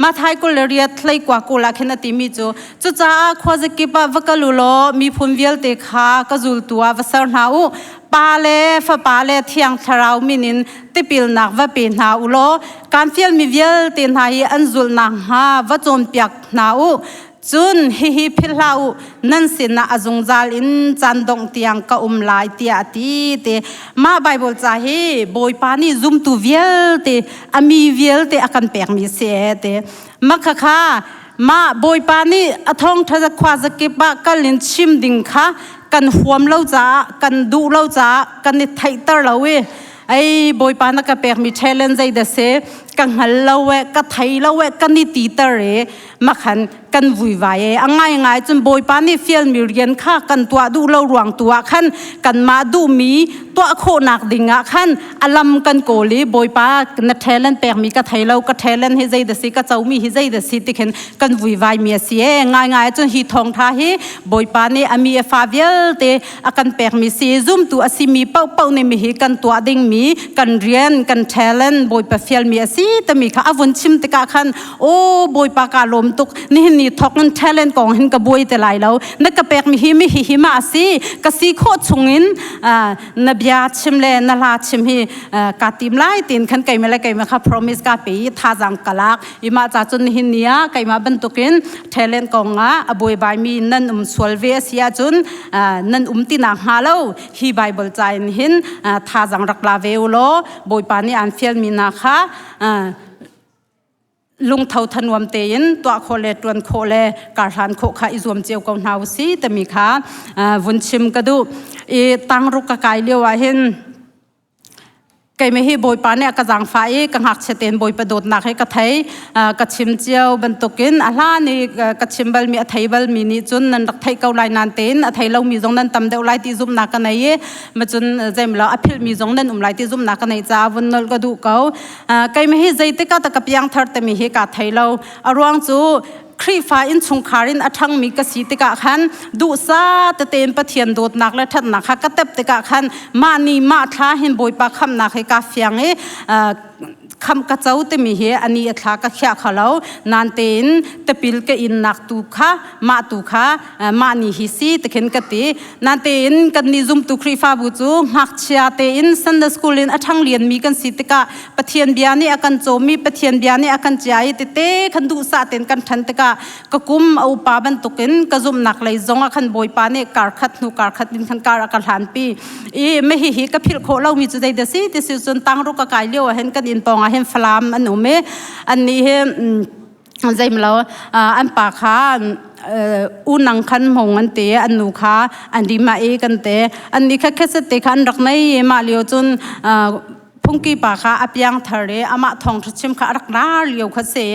Mathai 28 hleikua kul ah khin a timi cu cucaah khuazakip ah va kal u law miphun vialte kha ka zultu ah va ser hna u. Pa le Fapa le Thiang Thlarau min in tipilnak va pe hna u law kaan fialmi vialte hna hi an zulh nakhnga va cawnpiak hna u. Cun hihi philh hlah u, nan sinah a zungzal in caan dongh tiang ka um lai tiah a ti te. Mah Baibal ca hi Bawipa nih zumtu vialte, a mi vialte a kan pekmi si ee te. Mah khakha mah Bawipa nih a thawngṭha khua zakip ah kal in chim ding kha kan huam lo caah, kan duh lo caah kan i theihter lo i ei Bawipa na ka pekmi challenge zei dah si ka hngal lo e ka thei lo e kan i titer i makhan kan vuivai e a ngai ngai cun Bawipa nih fialmi rian kha kan tuah duh lo ruang tu ah khan kanmah duhmi tuah khawhnak ding ah khan a lam kan kawl i Bawipa na talent pekmi ka thei lo ka talent hi zei dah si ka comi hi zei dah si ti khin kan vuivai mi a si e ngai ngai cun hi thawngtha hi Bawipa nih a mi a fa vialte a kan pekmi si zumtu a simi paohpaoh nih mi hi kan tuah dingmi kan rian kan talent Bawipa fialmi a si timi kha a vun chim tikah khan aw Bawipa ka lawm tuk nihin ni thawk in talent kong hin ka buai te lai lo na ka pekmi hi mi hi hi ma a si ka si khawh chungin na bia chim le na hla chim hi ka tim lai tin khan keimah le keimah kha promise ka pe i thazang ka lak i mah ca cun nihin ni ah keimah bantukin talent kong ah a buaibai mi nan um sual ve a si ahcun nan um ti nak hnga lo hi Bible ca in hin thazang rak la ve u law Bawipa nih aan fialmi hna kha lungtho thanuam tein tuah khawh le ṭuan khawh le karhlan khawh kha i zuam cio ko hna u si timi kha vun chim ka duh i tangruk ka kai lio ah hin Keimah hi Bawipa nih a ka zaangfah i ka ngakchia tein Bawipa dawtnak hi ka thei. Ka chim cio bantukin a hlan i ka chim balmi a thei balmi nih cun nan rak theih ko lai nain tein a thei lomi zong nan tam deuh lai ti zumhnak ka nei i macun zeimlo a philhmi zong nan um lai ti zumhnak ka nei caah vun nolh ka duh ko. Keimah hi zeitik ah dah ka piangthar timi hi kaa thei lo. A ruang cu Khrihfa innchungkhar in a ṭhangmi ka si tikah khan duhsah tete in Pathian dawtnak le ṭhatnak kha ka tep tikah khan mah ni mah thla hin Bawipa khamhnak hi kaa fiang i khamh ka co timi hi a ni a thla ka khiah kho lo nan tein tipil ka innak tu kha mah tu kha mah ni hi si tikhin ka ti nan tein kan nih zumtu Khrihfabu cu ngakchia tein Sunday school in a ṭhang lianmi kan si tikah Pathian bia nih a kan cawmmi Pathian bia nih a kan cia i tete kan duhsah tein kan ṭhan tikah ka kum a upa bantukin ka zumhnak lei zong ah khan Bawipa nih kar khat hnu kar khat in khan kar a ka hlanpi i me hi hi ka philh khawh lomi cu zei dah si ti si cun tangru ka kai lio ah hin kan inn pawng ah hin Falam an um i annih hi zeimlo an pa kha unang khan hmong an ti an nu kha an rima e kan te an ni kha kheset te kha an rak nei mah lio cun phungki pa kha a piang thar i amah thawng chim kha a rak lar lio kha se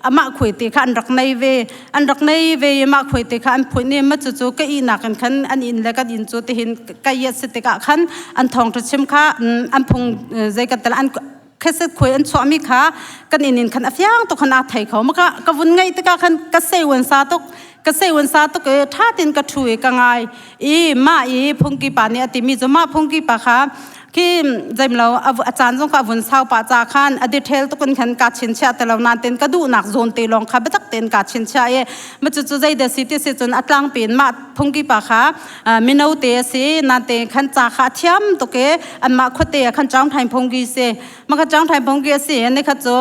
amah khuai te kha an rak nei ve an rak nei ve i mah khuai te kha an phuih ni ma cu cu ka ihnak in khan an inn le kan inn cu tihin ka iat si tikah khan an thawng chim kha an phung zei kan tel an kheset khuai an chuahmi kha kan inn in khan a fiang tuk khan aa thei kho maka ka vun ngaih tikah khan ka sei sa tuk ka sei sa tuk i ṭha tin ka ṭhu i ka ngai i mah i phungki pa nih a timi cu mah phungki pa kha khi zeimlo a caan zong kha a vun sau pah ca khan a detail tukin khan ka chinchiah te lo nain ten ka duhnak zawn te lawng kha biatak tein ka chinchiah i ma cu cu zei dah si ti si cun a tlangpi in mah phungki pa kha mino te a si nan te khan ca kha a thiam tuk i anmah khuate ah khan chaung thain phungki si ma kha chaung thain phungki a si ni kha cu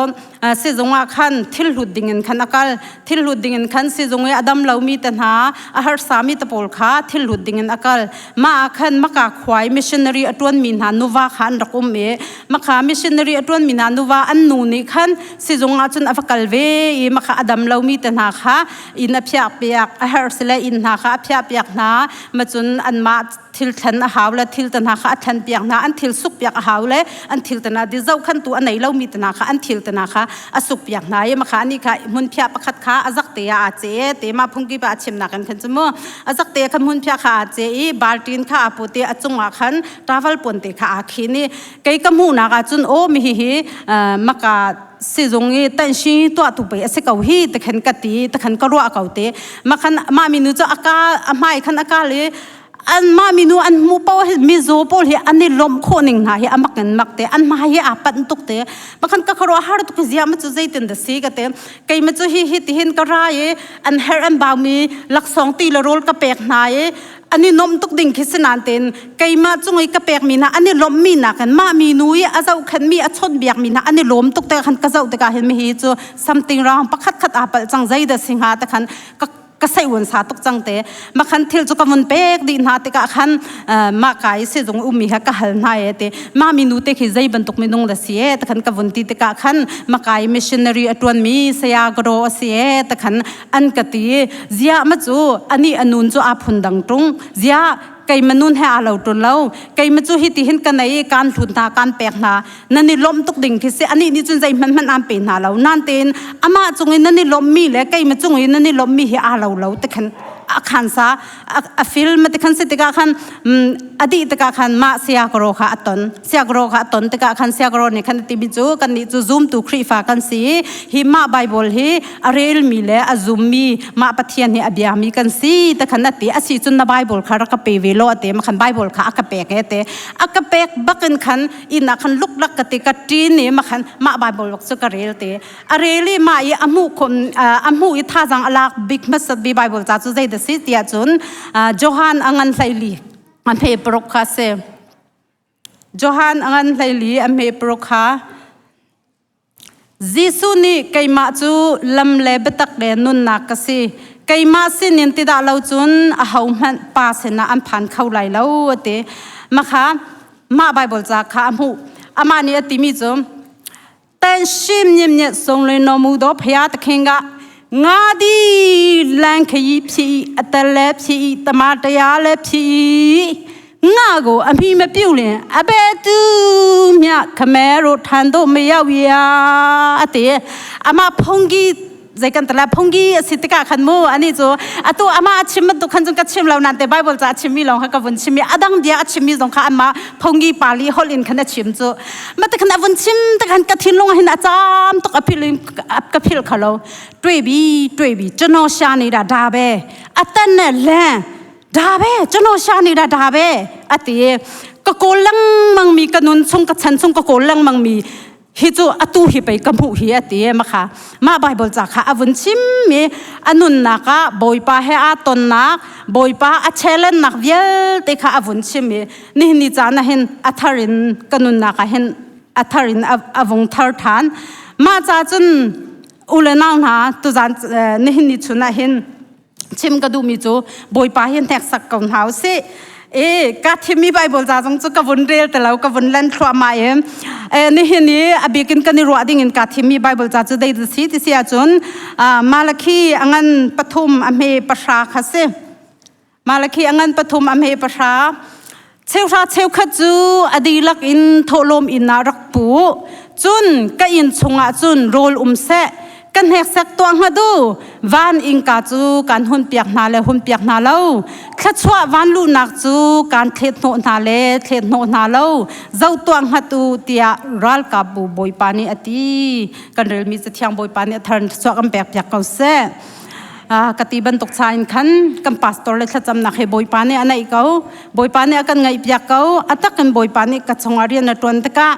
sizung ah khan thil hlut ding in khan a kal thil hlut ding in khan sizung i a dam lomi te hna a harsami te pawl kha thil hlut ding in a kal mah ah khan maka khuai missionary a ṭuanmi hna nuva kha an rak um i maka missionary a ṭuanmi hna nuva an nu nih khan sizung ah cun a va kal ve i maka a dam lomi te hna kha inn a phiah piak a herh sile inn hna kha a phiah piak hna macun anmah thil thlen a hau le thil te hna kha a thlen piak hna an thil suk piak a hau le an thil te hna di zohkhan tu a nei lomi te hna kha an thil te hna kha a suk piak hna i makha ani kha hmun phiah pakhat kha a zak te ah a ce te ma phungki pa a chimnak in khan chu mu a zak te kha hmun phiah kha a ce i baltin kha a pu te a cungah khan travel pon te kha a khin i kei ka hmuhnak ah cun o mi hi hi maka sizung i tanshi tuah tu pe a si ko hi te khan ka ti te khan ka ruah ko te makhan ma minu cu aka a hmai khan akal i. An mah minu an hmuh paoh hi mizaw pawl hi an i lawmh khawh ning hna hi a mak in mak te, an hmai hi aa panh tuk te. Makhan ka khuaruah har tuk zia ma cu zeitin da si ka te. Kei ma cu hi hi tihin ka ra i an herh an baumi laksawng ti le rawl ka pek hna i an i nomh tuk ding khi si nain tein keimah cung i ka pekmi hna an i lawmhmi nakin mah minu i a zohkhenhmi a chawnhbiakmi hna an i lawm tuk te khan ka zoh tikah hin mihi cu something wrong pakhat khat aa palh cang zei dah si hnga te khan ka ka seiuan sa tuk cang te makhan thil cu ka vun pek dih hna tikah khan mah ka i sizung ummi kha ka hal hna e te mah minu te khi zei bantuk minung da si e te khan ka vun ti tikah khan makai missionary a tuanmi saya gro a si e te khan an ka ti zia ma cu ani anun cu a phun dang tung zia keima nun he aa lo ṭun lo. Keima cu hi ti hin ka nei i kaan hlut hna, kaan pek hna. Nan i lawmh tuk ding khi si. Anih nih cun zeihmanh hmanh aan pe hna lo. Nan tein amah cung i nan i lawmhmi le keima cung i nan i lawmhmi hi aa lo lo ti khan a khan sa a film ti khan si tikah khan a dih tikah khan mah siakro kha a ton. Siakro kha a ton tikah khan siakro nih khan a timi cu kannih cu zumtu Khrihfa kan si i hi mah Bible hi a relmi le a zummi mah Pathian hi a biami kan si te khan a ti. A si cun na Bible kha rak ka pe ve law a ti. Ma khan Bible kha a ka pek e te. A ka pek bakin khan inn ah khan luklak ka ti ka ṭin i ma khan mah Bible bak cu ka rel te. A rel i mah i a hmuh khom a hmuh i thazang a lak bik hmasat bi Bible ca cu zei dah si tiah cun Johan a ngan hleili a hme paruk kha si. Johan a ngan hleili a hme paruk kha Jesuh nih keimah cu lam le biatak le nunnak ka si. Keimah sinin ti dah lo cun ahohmanh Pa sinah an phan kho lai lo a ti. Makha mah Bible ca kha a hmuh. Amah nih a timi cu 但心念念送来那么多培养的看个ငါဒီလန်ခရီးဖြစ်၏အသက်လည်းဖြစ်၏တမတရားလည်းဖြစ်၏ငါကိုအမိမပြုတ်လင်အဘယ်သူမြခမဲတို့ထန်တို့မရောက်ရအတေအမဖုန်ကြီးဇေကန်တလာဖုန်ကြီးအစစ်တကခန်မိုအနိဇိုအတူအမအချင်မတုခန်ဇုံကချင်လောနန်တေဘိုင်ဘလ်ဇာချင်မီလောခကဝန်ချင်မီအဒန်းဘျာအချင်မီဇုံခအမဖုန်ကြီးပါဠိဟောလင်ခနချင်ဇိုမတခနဝန်ချင်တခန်ကထင်လုံးဟင်အချမ်တကဖိလင်ကဖိလခလော တွေ့ပြီတွေ့ပြီကျွန်တော်ရှာနေတာဒါပဲအသက်နဲ့လမ်းဒါပဲကျွန်တော်ရှာနေတာဒါပဲအတေကကိုလန်းမงมีกนุนชงกชันชงกโกลังมังมีฮิจูอตูฮิไปกัมพูฮิอตีมะค่ะมาไบเบิลจากค่ะอวุนชิมมีอนุนนักะบอยปาเฮอาตนนักบอยปาอเชเลนนักเวลเตค่ะอวุนชิมมีนี่นี่จานะเห็นอัทรินกนุนนักะเห็นอัทรินอวงทารทานมาจาจน U le nau hna tuzan nihin ni chun ah hin chim ka duhmi cu Bawipa hi hneksak ko hna usih. E ka thimmi Bible ca zong cu ka vun rel te lo ka vun len thluahmah i e, nihin i a bikin kan i ruah ding in ka thimmi Bible ca cu dei si ti si ahcun Malakhi a ngan pathum a hme pahra kha si. Malakhi a ngan pathum a hme pahra. Cheuhra cheukhat cu a dihlak in thawhlawm inn ah rak pu. Cun ka inn chungah cun rawl um seh. Ka hneksak tuah hnga du. Van innka cu kan hun piak hna le hun piak hna lo. Thluachuah van luhnak cu kan thlet hnawh hna le thlet hnawh hna lo. Zo tuah hngat u tiah ralkapbu Bawipa nih a ti. Kan relmi cathiang Bawipa nih a thar thluachuah kan pek piak ko seh. Ka ti bantuk cha in khan kan pastor le thlacamnak he Bawipa nih a naih ko. Bawipa nih a kan ngaihpiak ko. A takin Bawipa nih ka chungah rian a ṭuan tikah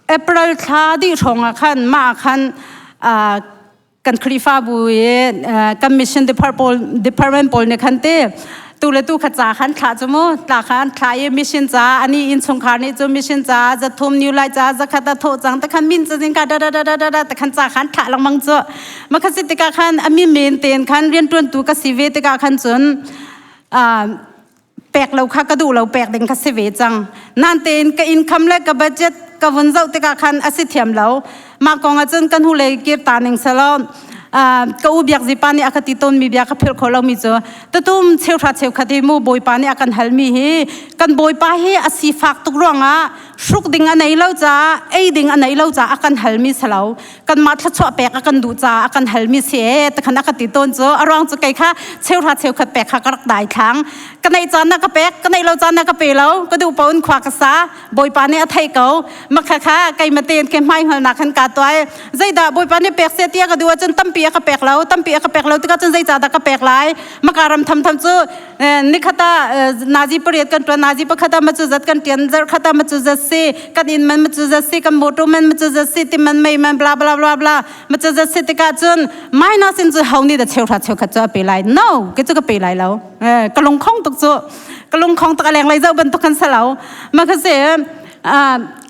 April thla dih hrawng ah khan mah ah khan kan Khrihfabu i kan mission department pawl nih khan te tu le tu kha ca khan thlah cu mu tla khan thla i mission ca ani innchungkhar nih cu mission ca zathum new light ca zakhat a thawh cang te khan min cazin ka da da da da da da te khan ca khan thlah lengmang cu ma kha si tikah khan ami men ten khan riantuan tu ka si ve tikah khan cun pek lo kha ka duh lo pek ding ka si ve cang nan tein ka income le ka budget ka vun zoh tikah khan a si thiam lo mah kong ah cun kan hu le kir ta ning selaw ka u biak zipa nih a ka ti tawn mi bia ka philh kho lo mi cu tutum cheuhra cheukhat hi mu bawipa nih a kan hal mi hi kan bawipa hi a sifak tuk ruangah hruk ding a nei lo caah ei ding a nei lo caah a kan hal mi selo kanmah thluachuah pek a kan duh caah a kan halmi si e takhan a ka ti tawn cu a ruang cu kei kha cheuhra cheukhat pek kha ka rak dai thlang ka neih caan na ka pek ka neih lo caan na ka pe lo ka duh paun khua ka sa bawipa nih a theih ko makha kha keima tein ke hmai hngalnak khan ka tuai zeidah bawipa nih pek se tia ka duh ahcun tampi tampi a ka pek lo tampi a ka pek lo tikah cun zeicah dah ka pek lai maka ram tham tham cu nikhat ah nazi pariat kan tuan nazi pakhat ah macu zat kan tian zarh khat ah macu zat si kan inn man macu zat si kan motor man macu zat si ti man mei man bla bla bla bla macu zat si tikah cun minus in cu ho nih da cheuhra cheukhat cu a pe lai no ke cu ka pe lai lo ka lungkhong tuk cu ka lungkhong tuk a leng lei zoh bantuk kan si lo ma kha si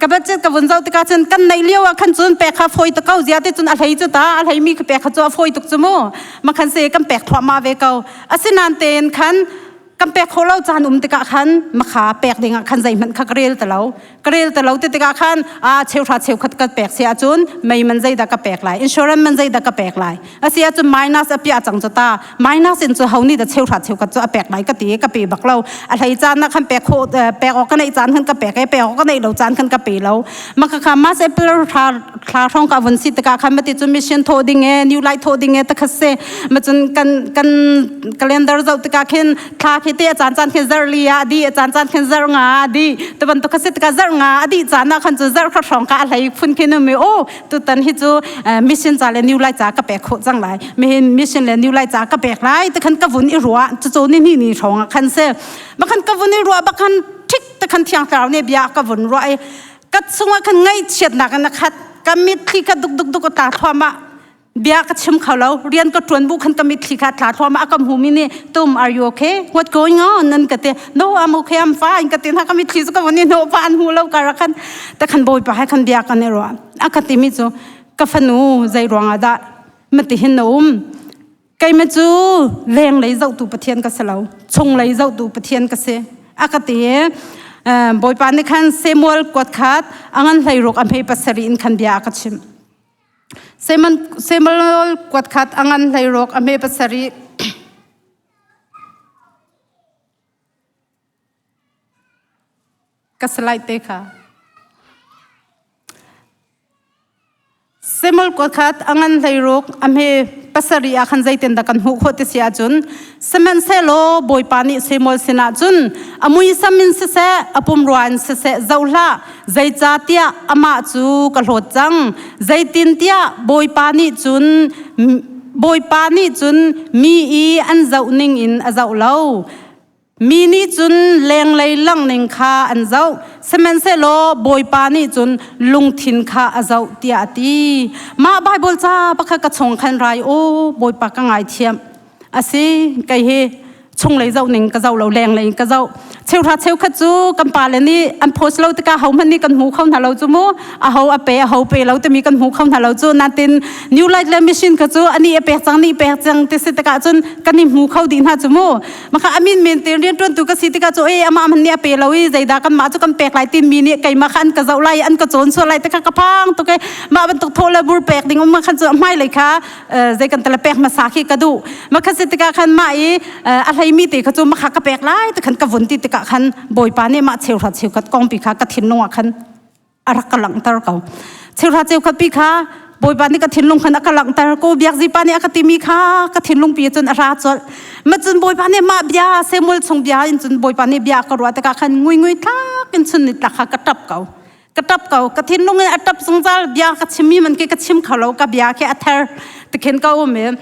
ka budget ka vun zoh tikah cun kan neih lio ah khan cun pek kha fawi tuk ko zia te cun a hlei cu ta a hlei mi kha pek kha cu a fawi tuk cu mu ma khan si kan pek thluahmah ve ko asinain tein khan kan pek khawh lo caan um tikah khan makha pek ding ah khan zeihmanh kha ka rel ti lo ka rel ti lo ti tikah khan a cheuhra cheukhat ka pek si ahcun mei man zeidah ka pek lai insurance man zeidah ka pek lai asi ahcun minus a piah cang cu ta minus in cu ho nih dah cheuhra cheukhat cu a pek lai ka ti ka pe bak lo a hlei caan ah khan pek khawh pek awk ka neih caan khan ka pek e pek awk ka neih lo caan khan ka pe lo maka kha mas april thla thla hrawng ka vun si tikah khan mati cun mission thawh ding e new light thawh ding e takhat se ma cun kan kan calendar zoh tikah khin thla khi te a caan caan khin zarh li ah di a caan caan khin zarh nga ah di te bantuk kha si tikah zarh nga a dih caan ah khan cu zarh kha hrawng ka a hlei phun khin um i o tutan hi cu mission ca le new light ca ka pek khawh cang lai mihin mission le new light ca ka pek lai te khan ka vun i ruah cu ni ni ni hrawng ah khan se ma khan ka vun i ruah bak khan thik te khan thiang thlarau ne bia ka vun ruah i ka chungah khan ngaihchiatnak in a khat ka mitthli kha duk duk duk a tla thluahmah bia ka chim kho lo rian ka ṭuan bu khan ka mitthli kha tla thluahmah a ka hmumi nih tum are you okay what going on nan ka ti no I'm okay I'm fine ka ti na ka mitthli cu ka vun i hnawh pa an hmu lo kar khan ta khan bawipa he khan bia kan i ruah a ka timi cu ka fanu zei ruangah dah mati hin na um keimah cu lenglei zohtu pathian ka si lo chunglei zohtu pathian ka si a ka ti bawipa nih khan Samuel kuat khat a ngan hlei ruk a hmei pasarih in khan bia a ka chimh Samuel kuat khat a ngan hlei ruk a hme pasarih Ka slide te kha. Samuel khat a ngan hleiruk a hme pasarih ah khan zeitin dah kan hmuh khawh ti si ahcun sihmanhsehlaw Bawipa nih Samuel sinah cun a muisam in siseh a pumrua in siseh zoh hlah zeicahtiah amah cu ka hlawt cang zeitintiah Bawipa nih cun Bawipa nih cun mi i an zoh ning in a zoh lo Mi nih cun lenglei langning kha an zoh, sihmanhsehlaw Bawipa nih cun lungthin kha a zoh tiah a ti. Mah Baibal ca pakhat ka chung khan rai aw Bawipa ka ngaithiam. A si, kei hi chunglei zoh ning ka zoh lo lenglei in ka zoh. Cheuhra cheukhat cu kan pale nih an post lo tikah hohmanh nih kan hmu kho hna lo cu mu. Aho a pe aho pe lo timi kan hmu kho hna lo cu. Natin New Light le Mission kha cu ani a pek cang ni pek cang ti si tikah cun kan i hmu kho dih hna cu mu. Maka amin men te rian tuan tu ka si tikah cu e amah man nih a pe lo i zeidah kan mah cu kan pek lai tin mi nih keimah kha an ka zoh lai an ka cawn sual lai te kha ka phang tuk e mah bantuk thaw le bur pek ding um khan cu hmai lei kha zei kan tala pek hmasa khi ka duh ma kha si tikah khan mah i a hlei mi te kha cu ma kha ka pek lai te khan ka vun ti tikah khan bawipa nih mah cheuhra cheukhat kongpi kha ka thinlung ah khan a rak ka langhter ko cheuhra cheukhat pi kha bawipa nih ka thinlung khan a ka langhter ko biak zipa nih a ka timi kha ka thinlung pi cun a ra colh ma cun bawipa nih mah bia Samuel chung bia in cun bawipa nih bia ka ruah tikah khan ngui ngui tlak in chun ni tlak kha ka tap ko ka tap ko ka thinlung in a tap zungzal bia ka chimmi man ke ka chim kho lo ka bia khi a ther tikhin ka um i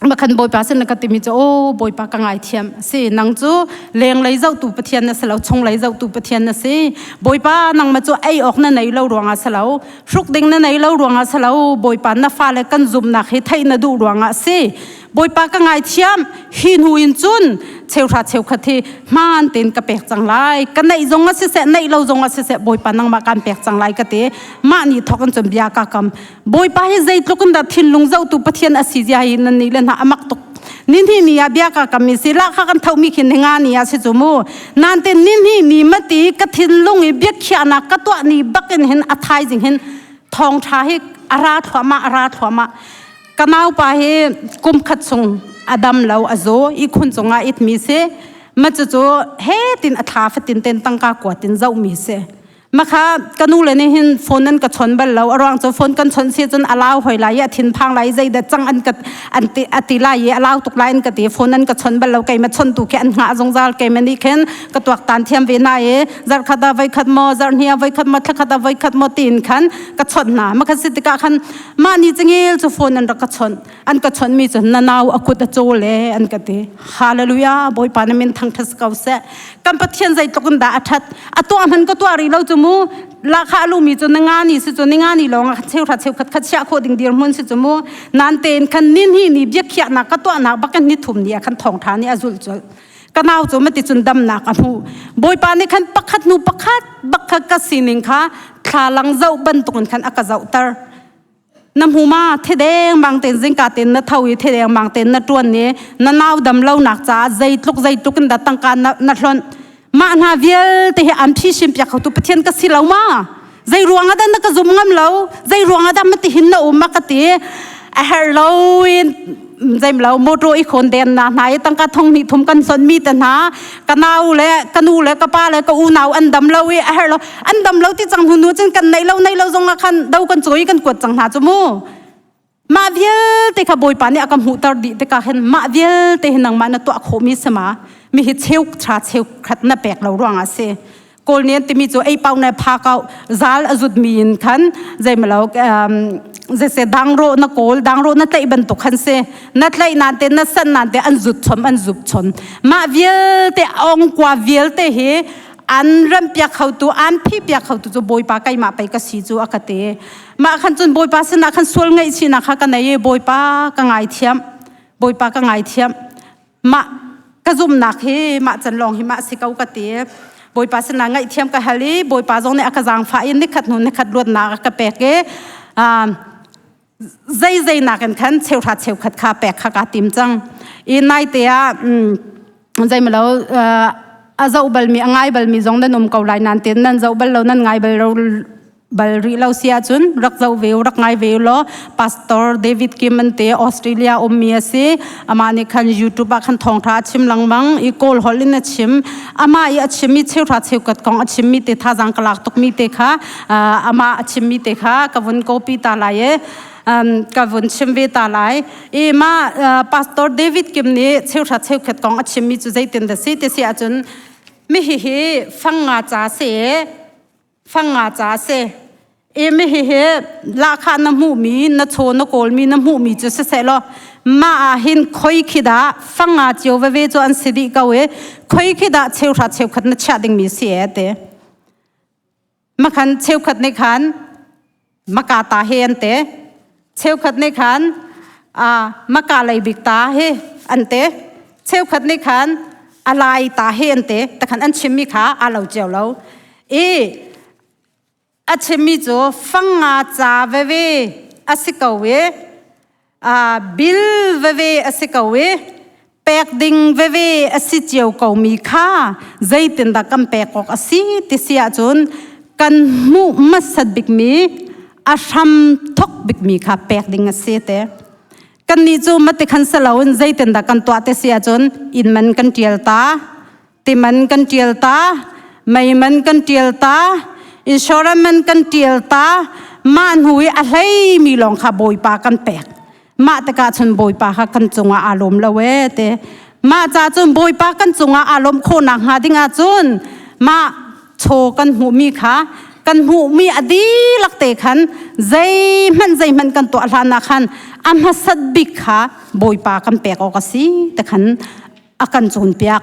makhan bawipa sin ka timi cu o bawipa ka ngaithiam si nang cu lenglei zohtu pathian na si lo chunglei zohtu pathian na si bawipa nang ma cu ei awk na nei lo ruangah si lo hruk ding na nei lo ruangah si lo bawipa na fale kan zumnak hi theih na duh ruangah si bawipa ka ngaithiam hi hnu in cun cheuhra cheukhat hi hmaan tein ka pek cang lai ka neih zong a siseh neih lo zong a siseh bawipa nangmah kaan pek cang lai ka ti mah ni thok in cun bia ka kam Bawipa hi zeitluk in dah thinlung zohtu Pathian a si zia hi nan nih le hna amak tuk. Ninhi ni ah bia ka kam i si la kha kan thomi khi ninga ni ah si cu mu. Nante ninhi ni mati ka thinlung i biakhiahnak ka tuah ni bakin hin a thaizing hin thawngtha hi a ra thluahmah a ra thluahmah. Ka naupa hi kum khat chung a dam lo a zaw i khun cungah it mi si. Ma cucu he tin a thla fatin ten tangka kuatin zoh mi si. Makha ka nu le nih hin phone an ka chon bal lo. A ruang cu phone kan chon si cun a lau hoi lai i a thin phang lai i zeidah cang an ka an ti a ti lai i a lau tuk lai an ka ti. Phone an ka chon bal lo. Keimah chon tu khi an hngah zungzal. Keimah nih khin ka tuaktan thiam ve na i zarhkhat ah voikhat maw zarhhnih ah voikhat maw thlakhat ah voikhat maw tiin khan ka chawnh hna. Makha si tikah khan mah ni cangel cu phone an rak ka chawnh. An ka chawnh mi cu na nau a kut a cawl e an ka ti. Hallelujah Bawipa na min thangṭhat ko seh. Kan Pathian zeitluk in dah a ṭhat. A tuah hman ka tuah rih lo cu mu. Lahkhah a lumi cu na nga ni si cu ni nga ni lawng ah cheuhra cheukhat kha chiah khawh ding dirhmun si cu mu. Nan tein khan nin hi ni biakhiahnak ka tuahnak bakin ni thum ni ah khan thawngṭha nih a zulh colh. Ka nau cu mati cun damnak a hmu. Bawipa nih khan pakhat hnu pakhat bak kha ka sining kha thlalang zoh bantukin khan a ka zohter. Na hmu ma thedeng mang ten zingka ten na tho i thedeng mang ten na tuan ni na nau dam lo nak caah zeitluk zeitluk in da tangka na, na hlonh mah hna vialte hi an phisin piak khotu Pathian ka si lo ma zei ruang ah dah na ka zum ngam lo zei ruang ah dah mati hin na um ma ka ti a herh lo in zeim lo motor i khawn den na hna i tangka thong hnih thum kan son mi te hna ka nau le ka nu le ka pa le ka unau an dam lo i a herh lo an dam lo ti cang hnu nu cun kan nei lo nei lo zong ah khan do kan cawi kan kuat cang hna cu mu mah vialte kha bawipa nih a ka hmuhter dih tikah hin mah vialte hi nangmah na tuah khawhmi si ma mi hi cheu tha cheu khat na pek lo ruangah si kawl nih an timi cu ei pau na pha kau zal a zut mi in khan zeimalo zeise dangro na kawl dangro na tlaih bantuk khan si na tlaih nan te na san nan te an zut chom an zup chom mah vialte ong kwa vialte hi an ram piak khotu an phi piak khotu cu bawipa keimah pei ka si cu a ka ti mah khan cun bawipa sinah khan sual ngaihchihnak kha ka nei i bawipa ka ngaithiam bawipa ka ngaithiam mah ka zumhnak hi mah can lawng hi mah si ko ka ti bawipa sinah ngaihthiam ka hal i bawipa zong nih a ka zaangfah i nikhat hnu nikhat luatnak a ka pek i zei zei nakin khan cheuhra cheukhat kha pek kha kaa tim cang i naite ah zeimalo a zoh balmi a ngai balmi zong nan um ko lai nan tin nan zoh bal lo nan ngai bal lo bal rih lo si ahcun rak zoh ve u rak ngai ve u law Pastor David Kim an te Australia ummi a si amah nih khan YouTube ah khan thawngtha a chim lengmang i Kawl holh in a chim amah i a chimmi cheuhra cheukhat kong a chimmi te thazaang ka lak tukmi te kha amah a chimmi te kha ka vun copy ta lai i ka vun chim ve ta lai i ma Pastor David Kim nih cheuhra cheukhat kong a chimmi cu zeitin dah si ti si ahcun mi hihi fang nga ca si Fang nga ca a si. I mi hihi lahkhah na hmuhmi, na chaw na kawlmi na hmuhmi cu siseh law mah ah hin khoi khi dah fang nga cio veve cu an si dih ko i khoi khi dah cheuhra cheukhat na chiah dingmi si e ti. Makhan cheukhat nih khan maka ta he an te. Cheukhat nih khan maka lei bik ta he an te. Cheukhat nih khan a lai ta he an te. Takhan an chimmi kha aa lo cio lo. I a chimmi cu fang nga ca veve a si ko i bil veve a si ko i pek ding veve a si cio komi kha zeitindah kan pek awk a si ti si ahcun kan hmuh hmasat bikmi a hram thok bikmi kha pek ding a si te. Kannih cu mati khan si loin zeitindah kan tuah ti si ahcun inn man kan ṭial ta, ti man kan ṭial ta, mei man kan ṭial ta, insurance man kan ṭial ta, mah hnu i a hleimi lawng kha Bawipa kan pek. Mah tikah cun Bawipa kha kan cungah aa lawm lo ee ti. Mah ca cun Bawipa kan cungah aa lawmh khawh nakhnga ding ahcun mah chaw kan hmuhmi kha kan hmuhmi a dihlak te khan zeihmanh zeihmanh kan tuah hlan ah khan a hmasat bik kha Bawipa kan pek awk a si ti khan a kan cawnpiak.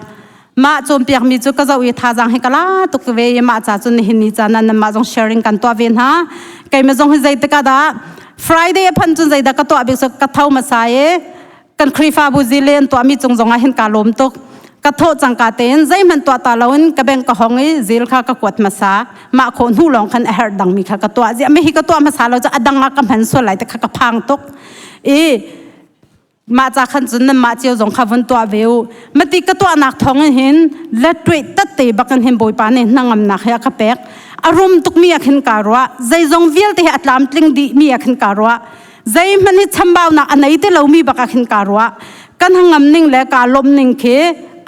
Mah cawnpiakmi cu ka zoh i thazaang hi ka la tuk ve i mah ca cun nihin ni caan ah nanmah zong sharing kan tuah ve hna. Keimah zong hi zeitik ah dah Friday a phanh cun zeidah ka tuah bik cu ka tho hmasa i kan Khrihfabu zile an tuahmi cung zong ah hin kaa lawm tuk. Ka thawh cangka tein zeihmanh tuah ta loin ka bank ka hong i zil kha ka kuat hmasa. Mah khawh hnu lawng khan a herh dangmi kha ka tuah. Ziah mi hi ka tuah hmasa lo cu a dang ah ka hman sual lai ti kha ka phang tuk. I mah ca khan cun nanmah cio zong kha vun tuah ve u mati ka tuahnak thawng in hin lettuih tatte bakin hin bawipa nih hnangamnak he a ka pek a rum tukmi ah khin kaa ruah zeizong vialte hi a tlamtling dih mi ah khin kaa ruah zeihmanh hi chambaunak a nei ti lomi bak ah khin kaa ruah kan hangam ning le kaa lawm ning khi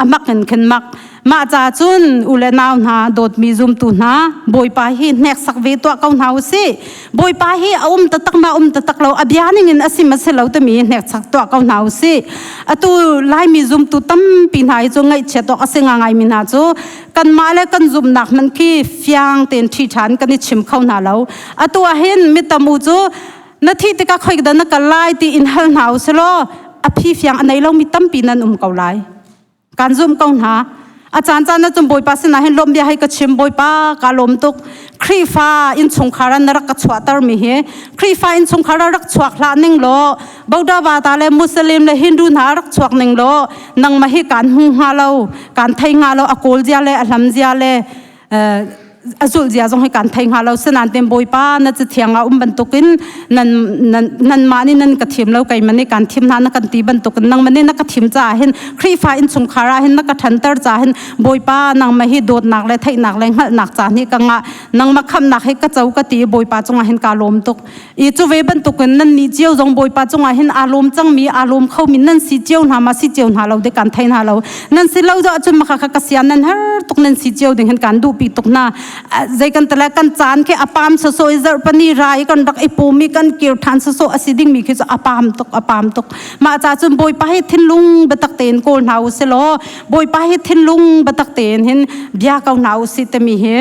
a mak in khin mak. Mah ca cun u le nau hna dawtmi zumtu hna Bawipa hi hneksak ve tuah ko hna u sih. Bawipa hi a um taktak ma um taktak lo a bia ning in a sim a si lo timi hneksak tuah ko hna u sih. Atu Laimi zumtu tampi hna hi cu ngaihchiat awk a si ngai mi hna cu kanmah le kan zumhnak hmanh khi fiang tein ṭhi ṭhan kan i chim kho hna lo. Atu ah hin mi tam u cu na thih tikah khoi dah na kal lai ti in hal hna u silaw a phi fiang a nei lomi tampi nan um ko lai. Kan zum ko hna. A caan caan ah cun Bawipa sinah hin lawm bia hei ka chim Bawipa ka lawm tuk. Khrihfa innchungkhar ah na rak ka chuahter mi hi Khrihfa innchungkhar ah rak chuak hlah ning law Boda Vata le Muslim le Hindu hna rak chuak ning law nangmah hi kan hmu hnga lo kan thei hnga lo a kawl zia le a hlam zia le a zulh zia zong hi kan thei hnga lo sinan ten bawipa na cathiang ah um bantukin nan nan nanmah nih nan ka thim lo keimah nih kan thim hna na kan ti bantukin nangmah nih na ka thim caah hin Khrihfa innchungkhar ah hin na ka ṭhanter caah hin bawipa nangmah hi dawtnak le theihnak le hngalhnak ca nih ka ngah nangmah khamhnak hi ka co ka ti bawipa cungah hin ka lawm tuk i cu ve bantukin nan nih cio zong bawipa cungah hin aa lawm cangmi aa lawm khomi nan si cio hna ma si cio hna lo de kan thei hna lo nan si lo ahcun maka kha ka sian nan har tuk nan si cio ding hin kan duhpi tuk hna zei kan tala kan caan khi apam soso i zarh pani rai kan rak i pumi kan kir than soso asi dingmi khi cu apam tuk apam tuk mah ca cun bawipa hi thinlung biatak tein kawl hna u si law bawipa hi thinlung biatak tein hin bia ko hna u si timi hi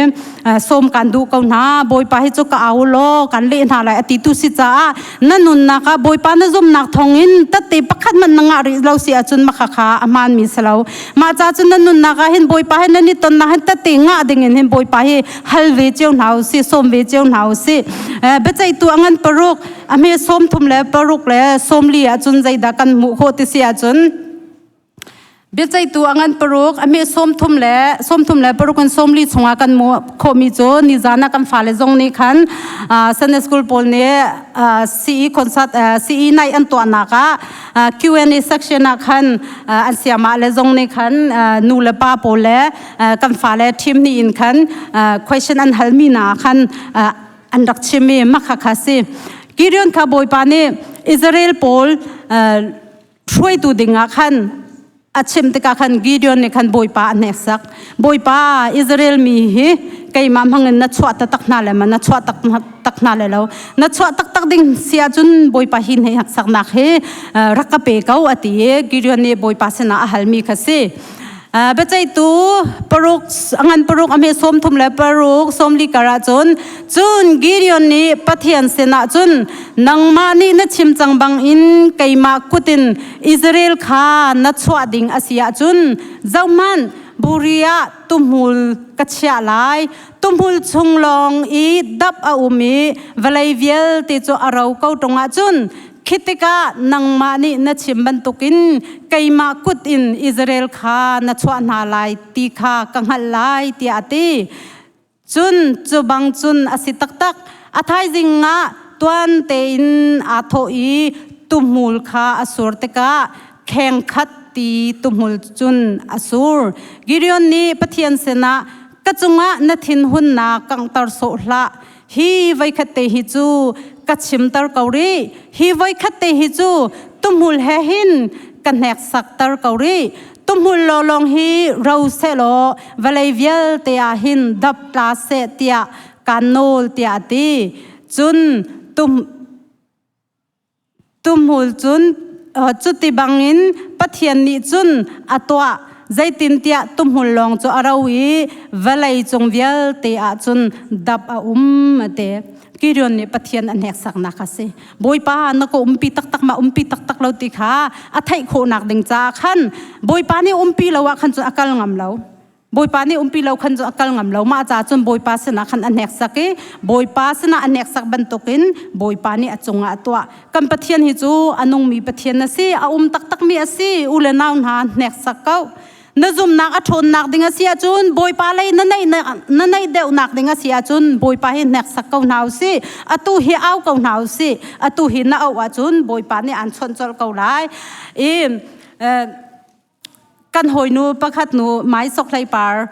sawm kan duh ko hna bawipa hi cu ka au law kan leh hna lai a ti tu si caah na nunnak ah bawipa na zumnak thawngin tatte pakhat man na ngah rih lo si ahcun makha kha a hmaan mi si lo mah ca cun na nunnak ah hin bawipa hi nan i tonnak hin tatte ngah ding in hin bawipa hi hal ve cio hna u si sawm ve cio hna u si biaceihtu a ngan paruk a hme sawm thum le paruk le sawm li ahcun zeidah kan hmuh khawh ti si ahcun Biaceihtu a ngan paruk, a hme 30 le 30 le paruk in 40 chungah kan hmuh khawhmi cu nizan ah kan fale zong nih khan Sunday school pawl nih CE concert CE night an tuahnak ah Q&A section ah khan an siamah le zong nih khan nu le pa pawl le kan fale team nih in khan question an halmi hna khan an rak chim i makha kha si. Gideon kha Bawipa nih Israel pawl hruaitu dingah khan a chim tikah khan Gideon nih khan Bawipa a hneksak. Bawipa Israel mi hi keimah hmangin na chuah taktak hna le ma na chuah tak hna le lo na chuah taktak ding si ahcun Bawipa hi hneksaknak hi rak ka pe ko a ti i Gideon nih Bawipa sinah a halmi kha si. Biaceihtu paruk a ngan paruk a hme 30 le paruk 40 kar ah cun cun Gideon nih Pathian sinah cun nangmah nih na chim cang bangin keimah kut in Israel kha na chuah ding a si ahcun zohhmanh buri ah tuhmul ka chiah lai tuhmul chung lawng i dap a um i vawlei vialte cu a ro ko ṭung ahcun Khi tikah nangmah nih na chim bantukin keimah kut in Israel kha na chuah hna lai ti kha ka hngalh lai tiah a ti. Cun cu bang cun a si taktak. A thaizing ah tuan tein aa thawh i tuhmul kha a sur tikah kheng khat ti tuhmul cun a sur. Gideon nih Pathian sinah ka cungah na thinhunnak kanghter sawh hlah hi voikhat te hi cu ka chimter ko rih hi voikhat te hi cu tuhmul he hin ka hneksakter ko rih tuhmul lawlawng hi ro sehlaw vawlei vialte ah hin dap tla seh tiah kaan nawl tiah a ti cun tum Tumhmul cun cuti bangin Pathian nih cun a tuah zeitintiah tumhmul lawng cu a ro i vawlei cung vialte ah cun dap a um a ti. Gideon nih Pathian a hneksaknak a si. Bawipa na ka umpi taktak ma umpi taktak lo ti kha a theih khawhnak ding caah khan Bawipa nih umpi lo ah khan cun a kal ngam lo. Bawipa nih umpi lo khan cu a kal ngam lo mah ca cun Bawipa sinah khan a hneksak i Bawipa sinah a hneksak bantukin Bawipa nih a cungah a tuah kan Pathian hi cu a nungmi Pathian a si a um taktakmi a si u le nau hna hneksak ko na zumnak a ṭhawnnak ding a si ahcun Bawipa lei na neih na neih deuhnak ding a si ahcun Bawipa hi hneksak ko hna u sih atu hi au ko hna u sih atu hi na auh ahcun Bawipa nih aan chawnh colh ko lai i. Kan hawinu pakhat nu Mai Sok Hlei Par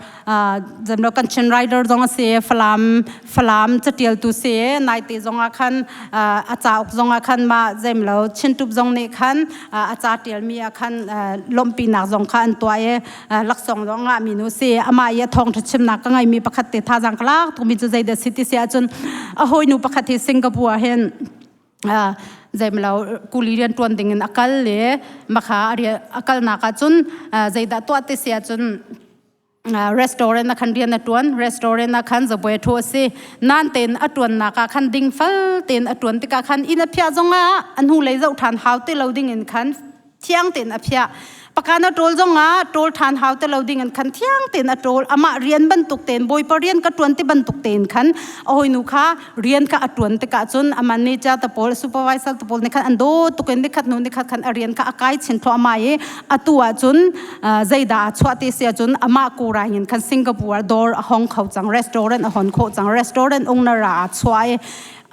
zemlo kan Chin Rider zong a si Falam Falam catialtu si naite zong ah khan a cauk zong ah khan ma zemlo Chintup zong nih khan a ca tialmi ah khan lawmhpinak zong kha an tuah i laksawng zong ngah mi nu si amah i a thawngtha chimnak ka ngeimi pakhat te thazang ka lak tukmi cu zeidah si ti si ahcun a hawinu pakhat hi Singapore ah hin zeimalo kuli rian ṭuan ding in a kal le makha a kalnak ah cun zeidah tuah ti si ahcun restaurant ah khan rian a ṭuan. Restaurant ah khan zabuai ṭhu a si. Nan tein a ṭuannak ah khan ding fal tein a ṭuan tikah khan inn a phiah zongah a hnulei zoh ṭhan hau ti lo ding in khan thiang tein a phiah. Pakan a ṭawl zongah ṭawl ṭhan hau te lo ding in khan thiang tein a ṭawl. Amah rian bantuk tein Bawipa rian ka ṭuan ti bantuk tein khan a hawinu kha rian kha a ṭuan tikah cun a manager te pawl supervisor te pawl nih khan an dawt tuk in nikhat hnu nikhat khan a rian kha a kai chin thluahmah i atu ah cun zeidah aa chuah ti si ahcun amah kurai in khan Singapore dawr a hong kho cang restaurant a hon khawh cang restaurant owner ah aa chuah i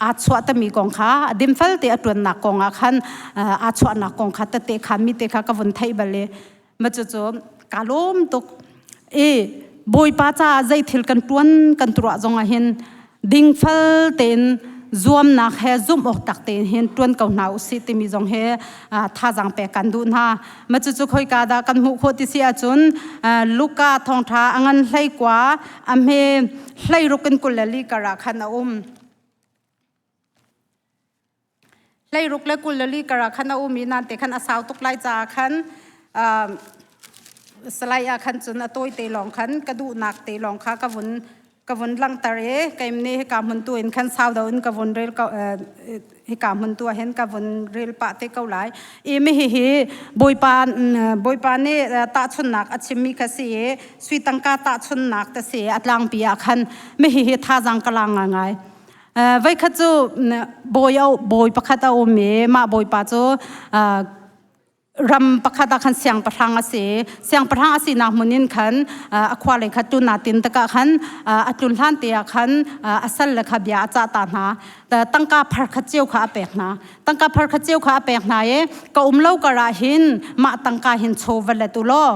aa chuah tami kong kha a dimfal te a ṭuannak kong ah khan aa chuahnak kong kha tete khan mi te kha ka vun theih bal i ma cucu ka lawm tuk i Bawipa caah zei thil kan ṭuan kan tuah zong ah hin dingfal tein zuamnak he zumh awk tak tein hin ṭuan ko hna usih timi zong he thazaang pek kan duh hna. Ma cucu khoika dah kan hmuh khawh ti si ahcun Luka thawngṭha a ngan 19 a hme 16 in 24 kar ah khan a um. 16 le 24 kar ah khan a um i nan te khan a sau tuk lai caah khan salai ah khan cun a tawi te lawng khan ka duhnak te lawng kha ka vun ka vun langhter i keim nih hika hmun tu in khan sau do in ka vun rel ko hika hmun tu ah hin ka vun rel pah te ko lai i mi hihi bawipa bawipa nih tahchunnak a chimmi kha si i sui tangka tahchunnak te si a tlangpi ah khan mi hihi thazang ka lang ngai Voikhat cu bawi bawi pakhat a um i mah bawipa cu ram pakhat ah khan siangpahrang a si. Siangpahrang a sinak hmun in khan a khua lei kha tlun aa tin tikah khan a tlun hlan te ah khan a sal le kha bia a cah ta hna. Tangka phar khat cio kha a pek hna. Tangka phar khat cio kha a pek hna i ka um lo kar ah hin mah tangka hin chaw va let u law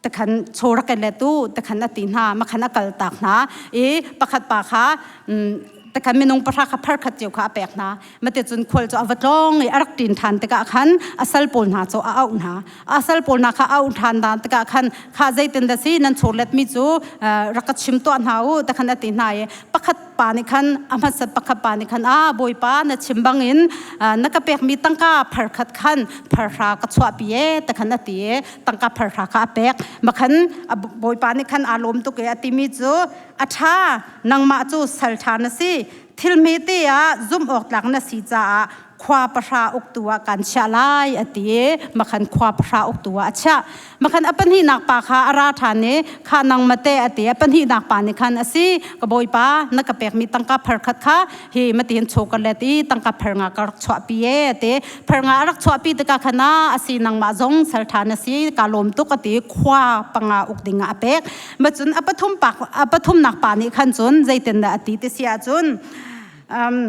takhan chaw rak le tu takhan a ti hna makhan a kal tak hna i pakhat pa kha takhan minung pahra kha phar khat cio kha a pek hna mate cun khual cu a va tlong i a rak ṭin ṭhan tikah khan a sal pawl hna cu a auh hna a sal pawl hna kha auh ṭhan hna tikah khan kha zeitin dah si nan chawlet mi cu rak ka chim tuah hna u takhan a ti hna i pakhat pa nih khan a hmasat pakhat pa nih khan a bawipa na chim bangin na ka pekmi tangka phar khat khan pharhra ka chuahpi e takhan a ti i tangka pharhra kha a pek makhan bawipa nih khan aa lawm tuk i a timi cu a ṭha nangmah cu sal ṭha na si thil hmete ah zumh awk tlak na si caah khua pahra uktu ah kan chiah lai a ti i makhan khua pahra uktu ah a chiah makhan a pahnihnak pa kha a ra ṭhan i kha nangmah te a ti a pahnihnak pa nih khan a si ka bawipa na ka pekmi tangka pharkhat kha hi matin chaw ka let i tangka pharnga ka rak chuahpi e a ti pharnga a rak chuahpi tikah khan a si nangmah zong sal ṭha na si ka lawm tuk a ti khua panga uk ding ah a pek ma cun a pathum pa a pathumnak pa nih khan cun zeitin dah a ti ti si ahcun um,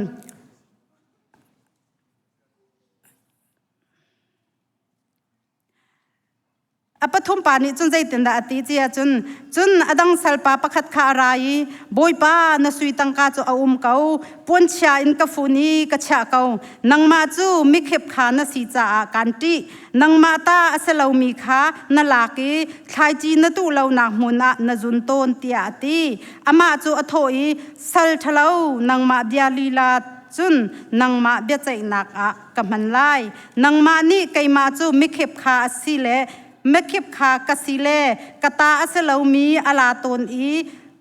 A pathum pa nih cun zeitindah a ti ti ahcun cun a dang salpa pakhat kha a ra i Bawipa na sui tangka cu a um ko puanchia in ka fun i ka chiah ko nangmah cu mikhep kha na si caah kaan ṭih nangmah ta a si lomi kha na lak i thlaici na tuh lonak hmun ah na zun tawn tiah a ti amah cu a thawh i sal ṭhalo nangmah bia lila cun nangmah biaceihnak ah ka hman lai nangmah nih keimah cu mikhip kha a si le mikhip kha ka si le ka ta a si lomi a la tawn i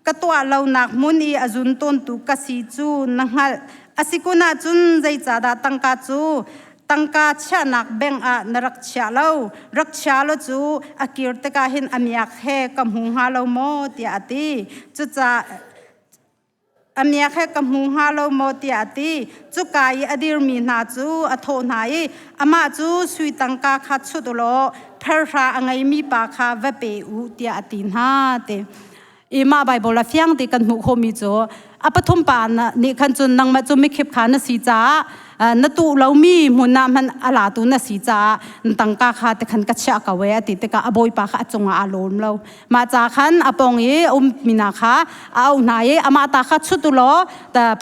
ka tuah lonak hmun i a zun tawntu ka si cu na hngalh a si kun ahcun zeicahdah tangka cu tangka chiahnak bank ah na rak chiah lo rak chia lo cu a kir tikah hin a miak he ka hmu hnga lo maw tiah a ti cucaah A miak he ka hmu hnga lo maw tiah a ti. Cuka i a dirmi hna cu a thawh hna i amah cu sui tangka kha chut u law pherhra a ngeimi pa kha va pe u tiah a ti hna ti. I mah Baibal a fiang ti kan hmuh khawhmi cu A pathum pa nih khan cun nangmah cu mikhip kha na si caah na tuh lomi hmun ah hmanh a latu na si caah tangka kha te khan ka chiah ko e a ti tikah a bawipa kha a cungah aa lawm lo. Mah ca khan a pawng i a ummi hna kha a auh hna i amah ta kha chut u law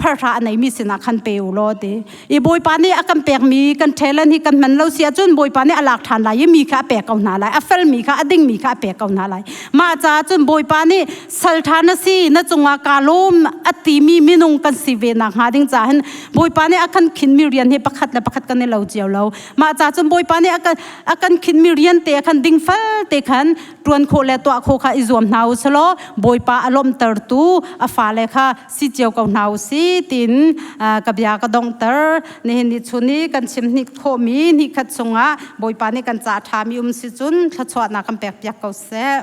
pharhra a neimi sinah khan pe u law ti. I Bawipa nih a kan pekmi kan talent hi kan hman lo si ahcun Bawipa nih a lak ṭhan lai i mi kha a pek ko hna lai. A felmi kha a dingmi kha a pek ko hna lai. Mah caah cun Bawipa nih sal ṭha na si na cungah kaa lawm a timi minung kan si ve nak hnga ding caah hin Bawipa nih a kan khinmi rian hi pakhat le pakhat kan i lo cio lo. Mah caah cun Bawipa nih a kan khinmi rian te khan dingfel te khan ṭuan khawh le tuah khawh kha i zuam hna u selaw Bawipa a lawmhtertu a fale kha si cio ko hna u si tiin ka bia ka donghter. Nihin ni chun i kan chim hnik khawhmi ni khat chungah Bawipa nih kan ca ṭhami um si cun thluachuahnak kan pek piak ko seh.